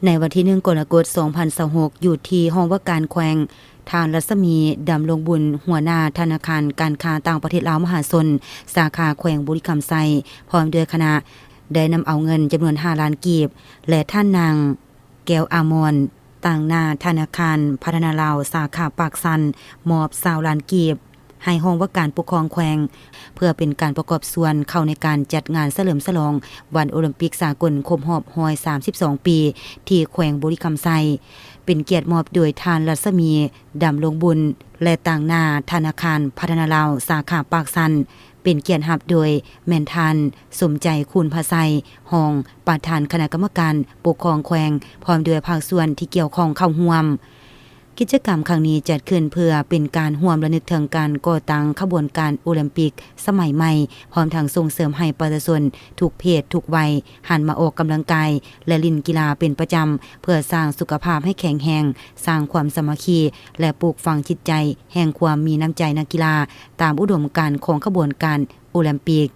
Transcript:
ໃນວັນທີໜຶ່ງ ກໍລະກົດ ສອງພັນຊາວຫົກ ຢູ່ທີ່ຫ້ອງວ່າການແຂວງ, ທ່ານ ລັດສະໝີ ດຳລົງບຸນ ຫົວໜ້າທະນາຄານການຄ້າຕ່າງປະເທດລາວມະຫາຊົນ ສາຂາແຂວງບໍລິຄຳໄຊ ພ້ອມດ້ວຍຄະນະ ໄດ້ນຳເອົາເງິນຈຳນວນ ຫ້າລ້ານກີບ ແລະ ທ່ານນາງ ແກ້ວ ອາມອນ ຕາງໜ້າທະນາຄານພັດທະນາລາວ ສາຂາປາກຊັນ ມອບ ຊາວລ້ານກີບ ໃຫ້ຫ້ອງວ່າການປົກຄອງແຂວງ ເພື່ອເປັນການປະກອບສ່ວນເຂົ້າໃນການຈັດງານສະເຫຼີມສະຫຼອງວັນໂອລິມປິກສາກົນຄົບຮອບ ຮ້ອຍສາມສິບສອງປີ ທີ່ແຂວງບໍລິຄຳໄຊ, ເປັນກຽດມອບໂດຍທ່ານ ລັດສະໝີ ດຳລົງບຸນ ແລະ ຕາງໜ້າທະນາຄານພັດທະນາລາວ ສາຂາປາກຊັນ, ເປັນກຽດຮັບໂດຍແມ່ນທ່ານ ສົມໃຈ ຄູນພະໄຊ ຮອງປະທານຄະນະກຳມະການປົກຄອງແຂວງ ພ້ອມດ້ວຍພາກສ່ວນທີ່ກ່ຽວຂ້ອງເຂົ້າຮ່ວມ. ກິດຈະກຳຄັ້ງນີ້ຈັດຂຶ້ນເພື່ອເປັນການຮ່ວມລະນຶກເຖິງການກໍ່ຕັ້ງຂະບວນການໂອລິມປິກສະໄໝໃໝ່, ພ້ອມທັງສົ່ງເສີມໃຫ້ປະຊາຊົນທຸກເພດທຸກໄວ ຫັນມາອອກກຳລັງກາຍ ແລະ ຫຼິ້ນກິລາເປັນປະຈຳ ເພື່ອສ້າງສຸຂະພາບໃຫ້ແຂງແຮງ, ສ້າງຄວາມສາມັກຄີ ແລະ ປູກຝັງຈິດໃຈແຫ່ງຄວາມມີນ້ຳໃຈນັກກິລາ ຕາມອຸດົມການຂອງຂະບວນການໂອລິມປິກ.